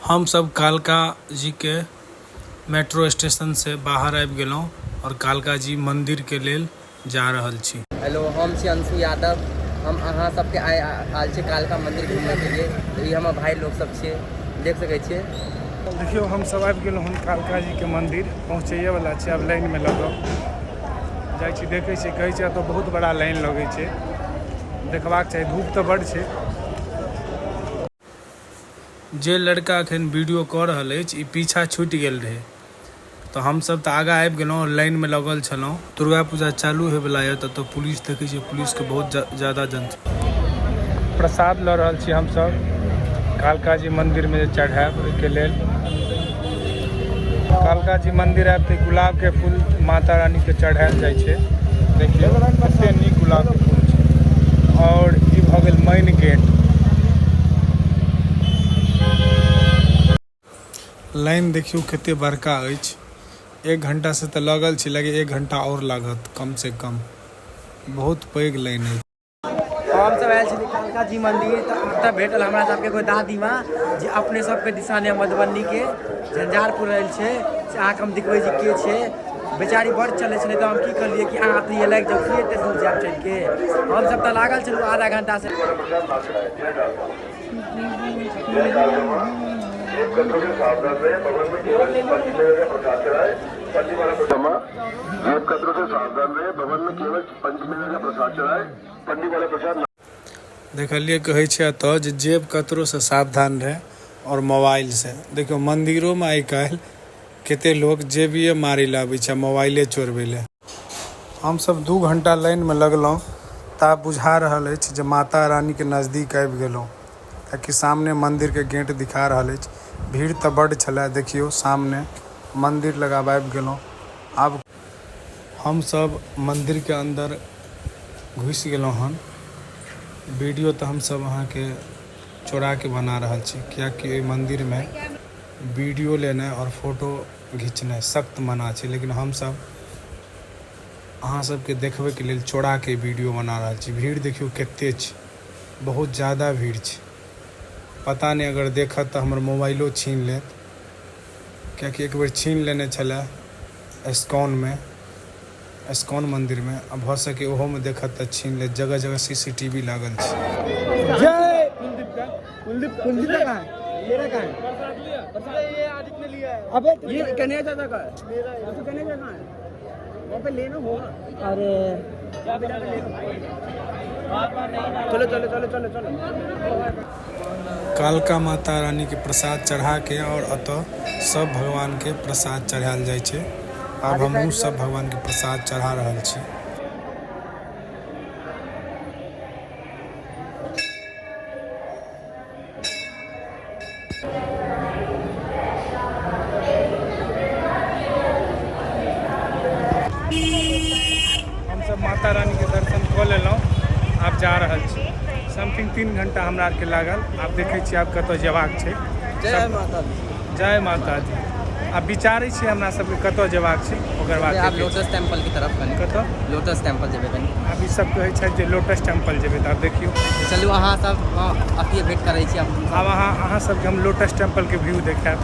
हम सब कालका जी के मेट्रो स्टेशन से बाहर आबि गेलहुँ आओर कालका जी मंदिर के लेल जा रहल छी। हेलो, हम छी अंशु यादव। हम अहाँ सबके आइ आयल छी कालका मंदिर घूमने के लिए। तऽ ई हमर भाई लोग सब छियै, देख सकै छियै। देखियौ, हम सब आबि गेलहुँ हन कालका जी के मंदिर पहुँचैए वाला छी। आब लाइन में लगब जाइ छी, देखै छी, कहै छै एतऽ बहुत बड़ा लाइन लगै छै, देखबाक चाही। धूप तऽ बड्ड छै। जे लड़का अखन वीडियो कऽ रहल अछि, ई पीछा छूटि गेल रहै, तऽ हमसब तऽ आगाँ आबि गेलहुँ, लाइनमे लगल छलहुँ। दुर्गा पूजा चालू होइवला यऽ, तऽ पुलिस देखै छियै, पुलिसके बहुत ज्यादा जन प्रसाद लऽ रहल छी हमसब कालका जी मन्दिरमे जे चढ़ायब ओहिके लेल। कालका जी मन्दिर आयब तऽ गुलाबके फूल माता रानीके चढ़ायल जाइ छै। देखियौ कते नीक गुलाबके फूल छै। आओर ई भऽ गेल मेन गेट। लाइन देखियौ कते बड़का अछि। एक घंटा से तऽ लगल छी, लगे एक घंटा आओर लागत कम से कम। बहुत पैघ लाइन अछि। हम सब आयल छली कालका जी मंदिर, तऽ ओतऽ भेटल हमरा सबके एगो दादीमाँ जे अपने सबके दिशाने मधुबनीके झंझारपुर रहल छै। से अहाँके हम देखबै जे के छै। बेचारी बड़ चलै छलै, तऽ हम की कहलियै कि अहाँ तऽ लागि जाउ, की एते दूर जायब चलिके। हमसब तऽ लागल छलहुँ आधा घंटासँ। देखलियै, कहै छै एतऽ जे जेब कतरोसँ सावधान रहै आओर मोबाइलसँ। देखियौ, मन्दिरोमे आइ काल्हि कते लोक जेबिये मारै लए आबै छै, मोबाइले चोरबै लए। हमसब 2 घंटा लाइनमे लगलहुँ ता बुझा रहल अछि जे माता रानीके नजदीक आबि गेलहुँ, कियाकि सामने मन्दिरके गेट दिखा रहल अछि। भीड़ तऽ बड्ड छलै। देखियौ, सामने मन्दिर लग आब आबि गेलहुँ। आब हमसब मन्दिरके अन्दर घुसि गेलहुँ हन। वीडियो तऽ हमसब अहाँके चोराके बना रहल छी, कियाकि एहि मन्दिरमे वीडियो लेनाइ आओर फोटो घिचनाइ सख्त मना छै, लेकिन हमसब अहाँ सबके देखबैके लेल चोराके वीडियो बना रहल छी। भीड़ देखियौ कते छै, बहुत ज्यादा भीड़ छै। पता नहि, अगर देखत तऽ हमर मोबाइलो छीन लेत, कियाकि एक बेर छीन लेने छलै इस्कॉनमे, इस्कॉन मन्दिरमे। आ भऽ सके ओहोमे देखत तऽ छीन लेत। जगह जगह सी सी टी वी लागल छै। जय कुलदीप का, कुलदीप, कुलदीप का कहाँ है? मेरा कहाँ है? ये आदित्य ने लिया है। अबे ये कन्हैया चाचा का है। मेरा है। तो कन्हैया कहाँ है? वहाँ पे लेना होगा। अरे चलो चलो चलो चलो चलो। कालका माता रानी के प्रसाद चढ़ा के और अतः सब भगवान के प्रसाद चढ़ायल जाइ छै। आब हमहूँ सब भगवान के प्रसाद चढ़ा रहल छी। हमसब माता रानी के दर्शन कऽ लेलहुँ, आब जा रहल छी। समथिंग 3 घंटा हमरा आरके लागल। आब देखै छियै आब कतऽ जेबाक छै। जय माता दी। जय माता दी। आब विचारै छियै हमरा सबके कतऽ जेबाक छै, ओकर बाद आब देखै लोटस छियै। टेम्पल के तरफ कनि। कतऽ? लोटस टेम्पल जेबै कनि। आब ई सब कहै छथि जे लोटस टेम्पल जेबै, तऽ आब देखियौ। चलू, अहाँ सब अथिये भेंट करै छी हम। आब अहाँ सबके हम लोटस टेम्पल के व्यू देखायब।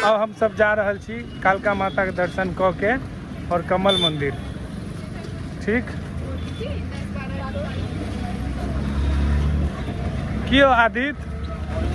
आब हम सब जा रहल छी कालका माता के दर्शन कऽ के और कमल मंदिर। ठीक की हो आदित्य,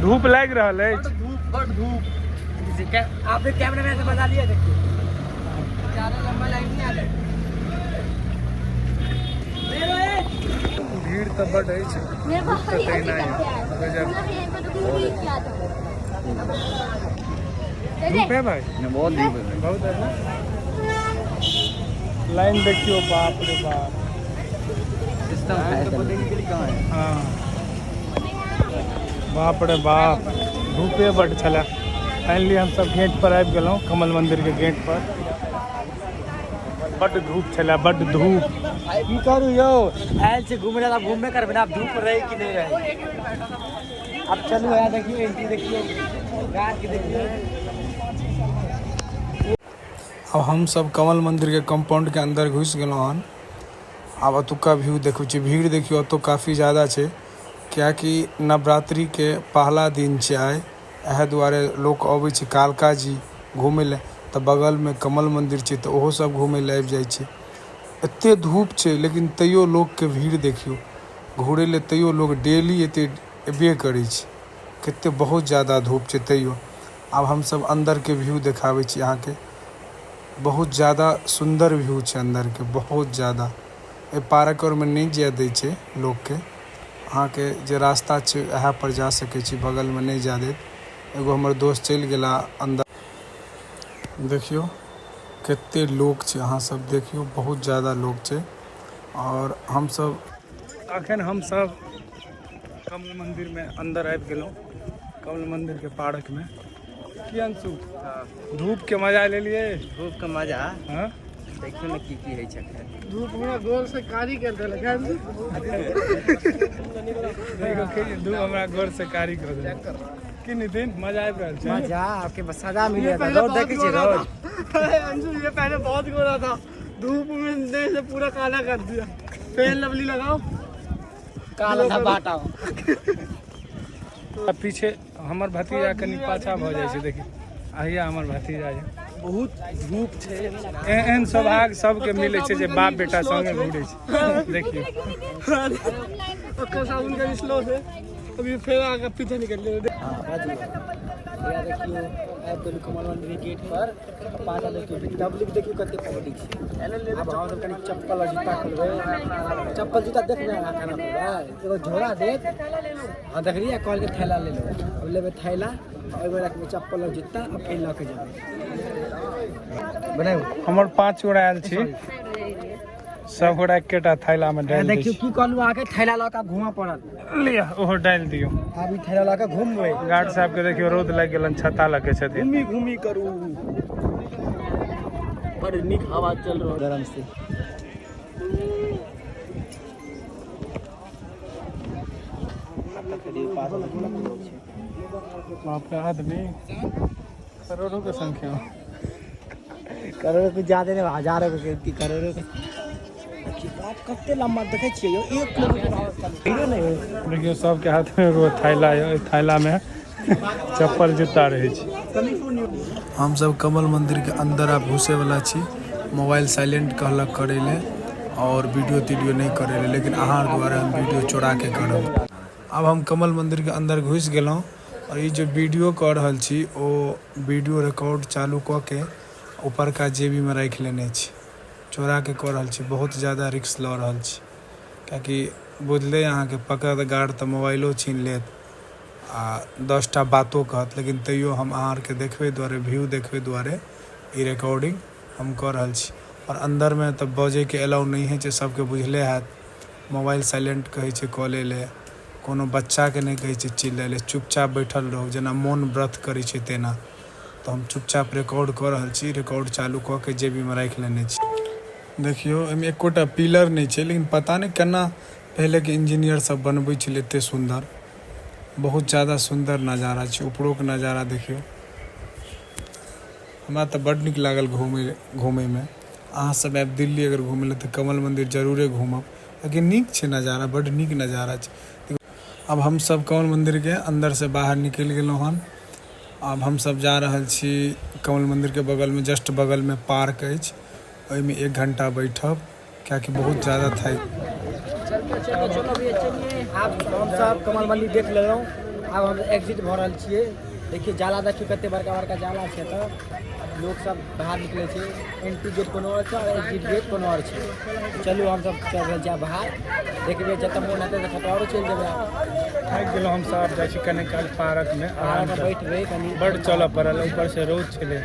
धूप लागि रहल अछि? धूप, बड़ धूप। आप भी कैमरा से बता लिया, देखिए ज्यादा लंबा लाइन नहीं आ रहा। भीड़ तऽ बड अछि, धूप तऽ तहिना यऽ, गजब धूप है भाई। बहुत धूप है। बहुत है ना? लाइन देखियो, बाप रे बाप। सिस्टम है। हाँ, बाप रे बाप, धूपे बड छलै। फाइनली हमसब गेट पर आबि गेलहुँ, कमल मंदिर के गेट पर। बड धूप छलै, बड धूप। की करू यौ, आयल छी घूमे ला, आब घूमबे करबै ना। आब धूप रहे कि नहीं रहे। अब चलू यार, देखियो एंट्री, देखियो गाछ के देखियो। अब हम सब कमल मंदिर के कंपाउंड के अंदर घुसि गेलहुँ हन। आब एतुका व्यू देखै छी। भीड़ देखियौ, एतौ काफी ज्यादा छै, कियाकि नवरात्रि के पहला दिन छै आइ। इएह दुआरे लोक अबै छै कालका जी घूमै लए तऽ बगलमे कमल मन्दिर छै तऽ ओहो सब घूमै लए आबि जाइ छै। एते धूप छै लेकिन तैयो लोकके भीड़ देखियौ, घुरै लए तैयो लोक डेली एते एबे करै छै। कते बहुत ज्यादा धूप छै तैयो। आब हमसब अन्दरके व्यू देखाबै छी अहाँके। बहुत ज्यादा सुन्दर व्यू छै अन्दरके, बहुत ज्यादा। एहि पार्क आरमे नहि जाय दै छै लोकके। अहाँके जे रास्ता छै इएह पर जा सकै छी, बगलमे नहि जाय देत। एगो हमर दोस्त चलि गेला अन्दर। देखियौ कते लोक छै, अहाँ सब देखियौ बहुत ज्यादा लोक छै। आओर हमसब अखन हमसब कमल मन्दिरमे अन्दर आबि गेलहुँ, कमल मन्दिरके पार्कमे। की अंशु, धूपके मजा लेलियै? धूपके मजा? हँ, देखियौ ने की की होइ छै एखन। धूप हमरा गोर से कारी कर देलक है। देखो, धूप हमरा गोर से कारी कर देलक। की नितिन, मजा आबि रहल छै? मजा आपके बस सजा मिल ये जाता। पहले रोज बहुत देखै छियै गोरा रोज था। अरे अंशु, ये पहले बहुत गोरा था, धूप में ने से पूरा काला कर दिया। फेयर लवली लगाओ। काला धबाटा। आ पीछे हमर भतीजा कनि पाछा भऽ जाइ छै। देखी, आहिया हमर भतीजा यऽ। बहुत धूप छै। एहन सौभाग्य सबके मिलै छै जे बाप बेटा संगे घुरै छै। देखियौ। ओकर साबुन कनि स्लो छै, अभी फेर आगे पीछे निकल गेलै। हँ, बाजू भैया। देखियौ, आबि गेलहुँ कमल मन्दिर गेट पर। पाछा देखियौ पब्लिक, देखियौ कते पब्लिक छै। आब हमसब कनि चप्पल और जूता खोलबै। चप्पल जूता देखबै अहाँ केना खोलबै? एगो झोरा देत। हँ, देखलियै, कहलकै थैला ले लो। अब लेबै थैला, ओहिमे रखबै चप्पल और जूता आ फेर लऽ के जेबै। बनाउ। हमर 5 गोरा आयल छी, सब गोरा एकेटा थैला मे डालि दै। देखियौ, की कहलहुँ अहाँके, थैला लऽ कऽ घूमऽ पड़त। लिअ, ओहो डालि दियौ। आब ई थैला लऽ कऽ घूमबै। गार्ड साहब के देखियौ, रौद लागि गेलनि, छत्ता लऽ के छथिन। घूमी घूमी करू, बड़ नीक हवा चल रहल। गरम से बाप रे, आदमी करोड़ों के संख्या में। करोड़ों कुछ ज्यादा नहीं, हजारों के गिनती, करोड़ों के। देखिए बाप, कते लम्बा देखै छियै यौ, 1 किलोमीटर भीड़ो नहि होइ। देखियौ, सबके हाथ मे एगो थैला यऽ, ओहि थैला मे चप्पल जूता रहै छै। हमसब कमल मंदिर के अंदर आब घुसे वाला छी। मोबाइल साइलेंट कहलक करै ले और वीडियो तीडियो नहि करै ले, लेकिन अहाँ द्वारा हम वीडियो चोरा के करब। आब हम कमल मंदिर के अंदर घुसि गेलहुँ और ई जे वीडियो कऽ रहल छी, ओ वीडियो रिकॉर्ड चालू कऽ के ऊपरका जेबीमे राखि लेने छी। चोरा के कऽ रहल छी, बहुत ज्यादा रिस्क लऽ रहल छी, कियाकि बुझले अहाँके, पकड़त गार्ड तऽ मोबाइलो छीन लेत आ 10टा बातो कहत। लेकिन तैयो हम अहाँ आरके देखबै दुआरे, व्यू देखबै दुआरे ई रिकॉर्डिंग हम कऽ रहल छी। आओर अन्दरमे तऽ बजैके अलाउ नहि होइ छै, सबके बुझले हैत। मोबाइल साइलेंट कहै छै कऽ लै लए, कोनो बच्चाके नहि कहै छै चिल्लाय लए, चुपचाप बैठल रहू, जेना मौन व्रत करै छै तेना। तऽ हम चुपचाप रिकॉर्ड कऽ रहल छी, रिकॉर्ड चालू कऽ के जेबीमे राखि लेने छी। देखियौ, एहिमे एकोटा पिलर नहि छै, लेकिन पता नहि केना पहिलेके इंजीनियर सब बनबै छलै एते सुन्दर। बहुत ज्यादा सुन्दर नजारा छै। ऊपरोके नजारा देखियौ। हमरा तऽ बड्ड नीक लागल घूमै घूमैमे। अहाँ सब आयब दिल्ली अगर घूमै लए तऽ कमल मन्दिर जरूरे घूमब, लेकिन नीक छै नजारा, बड्ड नीक नजारा छै। आब हमसब कमल मन्दिरके अन्दरसँ बाहर निकलि गेलहुँ हन। आब हमसब जा रहल छी कमल मन्दिरके बगलमे, जस्ट बगलमे पार्क अछि, ओहिमे 1 घंटा बैठब, कियाकि बहुत ज्यादा थाकि। चलो चलो चलो भैया, चलिए। आब हम सब कमल मंदिर देख लेलहुँ, आब हम एग्जिट भऽ रहल छियै। देखियौ जाला, देखियौ कते बड़का बड़का जाला छै। तऽ लोक सब बाहर निकलै छै। एंट्री गेट कोनो आओर छै और एग्जिट गेट कोनो आओर छै। चलू, हम सब चल रहल छियै बाहर। देखबै, जतऽ मोन हेतै तऽ कतौ आरो चलि जेबै। थाकि गेलहुँ हमसब, आब जाइ छी कनि काल पार्कमे आराम पार्कमे करब। बैठबै कनि। बड्ड चलऽ पड़ल, ऊपरसँ रौद छलै।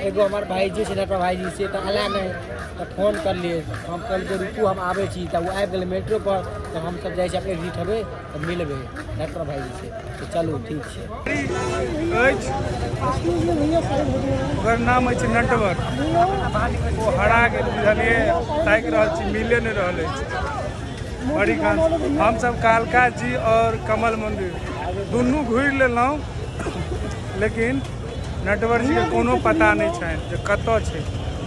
एगो हमर भाईजी छै, नटवर भाईजी, से तऽ अयला नहि, तऽ फोन करलियै हम, कहलियै रुकू, हम आबै छी। तऽ ओ आबि गेलै मेट्रो पर। तऽ हमसब जाइ छी, आब एग्जिट हेबै तऽ मिलबै नटवर भाईजी से। तऽ चलू, ठीक छै। अछि, ओकर नाम अछि नटवर। ओ हरा गेल, बुझलियै? ताकि रहल छी, मिले नहि रहल अछि। बड़ी खान हमसब कालका जी और कमल मंदिर दुनू घुरि लेलहुँ, लेकिन नटवर जी के कोनो पता नहि छनि जे कतऽ छै।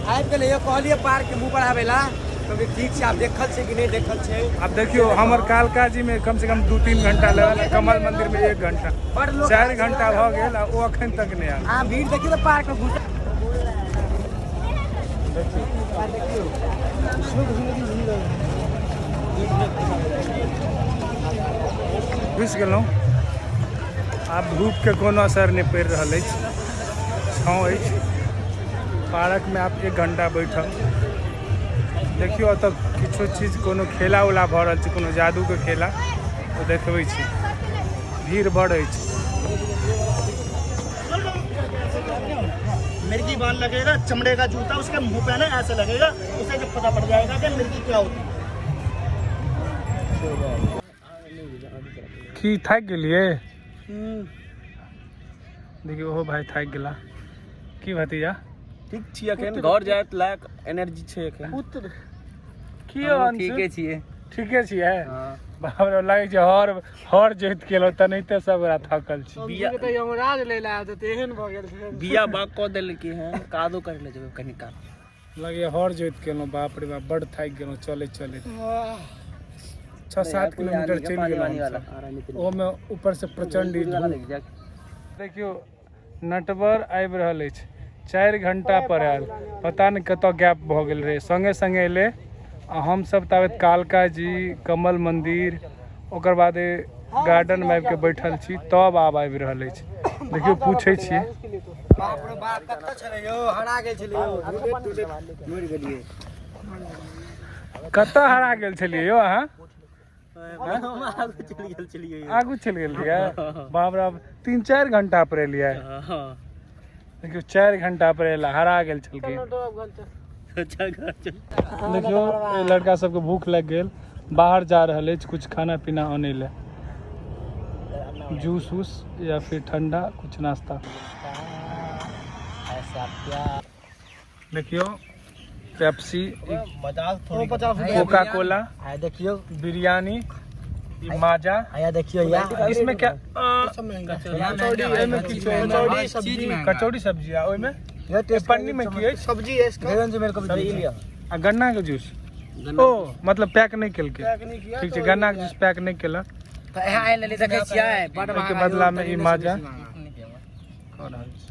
आबि गेलै यौ। कहलियै पार्क के मुँह पर आबै ला, कहलकै ठीक छै, आब देखल छै कि नहि देखल छै। आब देखियौ हमर कालका जी में कम से कम 2-3 घंटा लगल, कमल मंदिर में 1 घंटा, बड़ लोक 4 घंटा भऽ गेल आ ओ अखन तक नहि आयल। अहाँ भीड़ देखियौ तऽ पार्क में घुस घुसि गेलहुँ। आब धूपके कोनो असर नहि पड़ि रहल अछि, छाँव अछि। पार्कमे आब 1 घंटा बैठब। देखियौ ओतऽ किछो चीज कोनो खेला उला भऽ रहल छै, कोनो जादूके खेला, ओ देखबै छी। भीड़ बड़ अछि। मिर्गी बांध लगेगा, चमड़े का जूता उसके मुंह पे ना ऐसे लगेगा, उसे जब पता पड़ जाएगा कि मिर्गी क्या होती है। की थाकि गेलियै? देखियौ ओहो भाई थाकि गेला। की भतीजा ठीक छी, अखन घर जायत लायक एनर्जी छै अखन। पुत्र की अंशु? ठीके छियै। ठीके छियै। बाप रे, लागै छै हर हर जोति केलहुँ तनाहिते सब गोरा थकल छी। बिया तऽ यमराज लै लए आयत तेहन भऽ गेल छै। बिया बाग कऽ देलकै हन, कादो करै लए जेबै कनि काल। लगैया हर जोति केलहुँ, बाप रे बाप बड़ थाकि गेलहुँ चलैत चलैत। 6-7 किलोमीटर चलि गेलहुँ हमसब, ओहोमे ऊपरसँ प्रचण्ड धूप। देखियौ नटवर आबि रहल अछि, 4 घंटा पर आयल, पता नहि कतऽ गैप भऽ गेल रहै। सङ्गे सङ्गे एलै आ हमसब ताबत कालका जी, कमल मंदिर, ओकर बाद गार्डनमे आबिके बैठल छी, तब आब आबि रहल अछि। देखियौ पूछै छियै। बाप रे बाप, कतऽ छलै यौ? हरा गेल छलै यौ, मरि गेलियै। कतऽ हरा गेल छलियै यौ अहाँ? आगू चलि गेल छलियै। आगू चलि गेल रहियै? बाप रे बाप, 3-4 घंटा पर एलियै। देखियौ 4 घंटा पर एला, हरा गेल छलखिन। देखियौ लड़का सबके भूख लागि गेल, बाहर जा रहल अछि कुछ खाना पीना आनै लए, जूस वूस या फिर ठंडा कुछ नाश्ता। देखियौ पेप्सी, कोका कोला, देखियौ बिरयानी, माजा, आया देखियौ या इसमें क्या कचौड़ी सब्जी आ ओइमे पन्नी में की अछि? सब्जी है इसका, सब्जी आ गन्ना के जूस। ओ मतलब पैक नहि केलकै, ठीक छै, गन्ना के जूस पैक नहि केलक। तऽ एहाँ आनि लेली, देखै छियै बड़ ओहिके बदला में ई माजा कऽ रहल छै।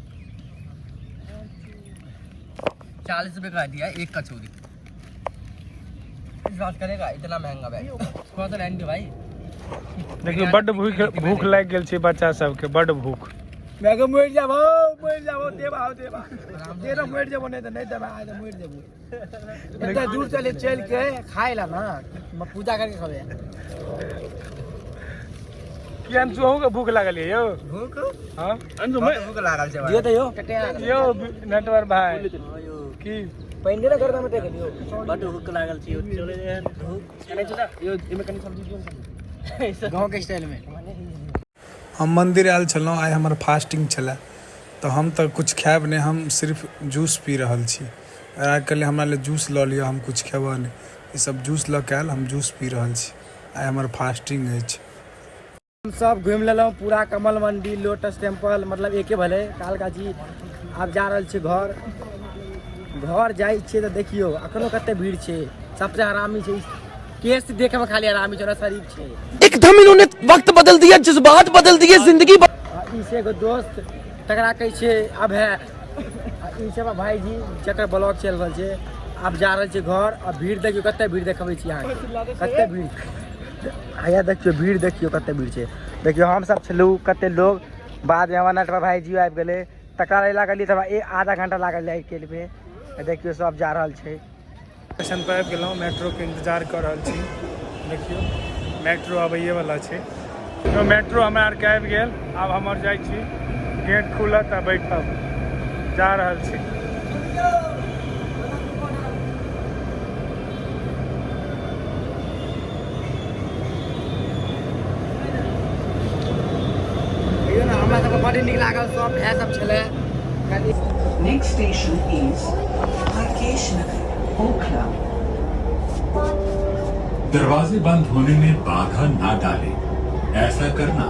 40 रुपए का दिया एक कचौड़ी। इस बात करेगा इतना महंगा बैग, थोड़ा तो रहने दो भाई। देखियौ बड्ड भूख लागि गेल छै बच्चा सबके, बड्ड भूख। मैं कह मरि जाबो, मरि जाबो, देबा देबा देना, मरि जाबो, नहीं तो नहीं देबा, आज मरि जाबो। इतना दूर चले चल के खाए ला ना, पूजा करके खावे। की अंशु अहूँ के भूख लागल यौ? भूख? हाँ अंशु भूख लागल छै दियो त यौ यौ नटवर भाई की पहिने ना गर्दा में टेक लियो। बड भूख लागल छै, चले भूख कने छै यौ, एमे कनि सब्जी दियौ ने गांव के स्टाइल में। हम मंदिर आयल छलहुँ, आइ हमर फास्टिंग छलै, तऽ हम तऽ कुछ खायब नहि, हम सिर्फ जूस पी रहल छी। आइ काल्हि हमरा लए जूस लऽ लिअ, हम कुछ खेबऽ नहि। ई सब जूस लऽ के आयल, हम जूस पी रहल छी, आइ हमर फास्टिंग अछि। हम सब घुमि लेलहुँ पूरा कमल मंदिर, लोटस टेम्पल, मतलब एके भेलै कालका जी। आब जा रहल छी घर। घर जाइ छियै तऽ देखियौ अखनो कते भीड़ छै। सबसे आरामी छै केस देखे में, खाली आरामी छै, ओना शरीफ छै। एकदम इन्होंने वक्त बदल दिया, जज्बात बदल दिए, जिंदगी ई से एगो दोस्त तकरा कहै छै अब है, ई छै हमर भाईजी जकर ब्लॉग चलि रहल छै। आब जा रहल छै घर। आ भीड़ देखियौ कते भीड़ देखबै छी अहाँके, कते भीड़। हैया देखियौ भीड़, देखियौ कते भीड़ छै। देखियौ हमसब छलहुँ कते लोग, बादमे हमर नटवर भाईजी आबि गेलै, तकरा लए लागलियै तऽ हमरा आधा घंटा लागल जाइके लिए। देखियौ सब जा रहल छै। स्टेशन पर आबि गेलहुँ, मेट्रोके इंतजार कऽ रहल छी। देखियौ मेट्रो आबैए वाला छै। तो मेट्रो हमरा आरके आबि गेल, आब हमर जाइ छी, गेट खुलत आ बैठब, जा रहल छी। हमरा सबके बड़ नीक लागल, सब भाय सब छलै। Next station is Harkesh Nagar, Okhla. दरवाजे बंद होने में बाधा ना डालें, ऐसा करना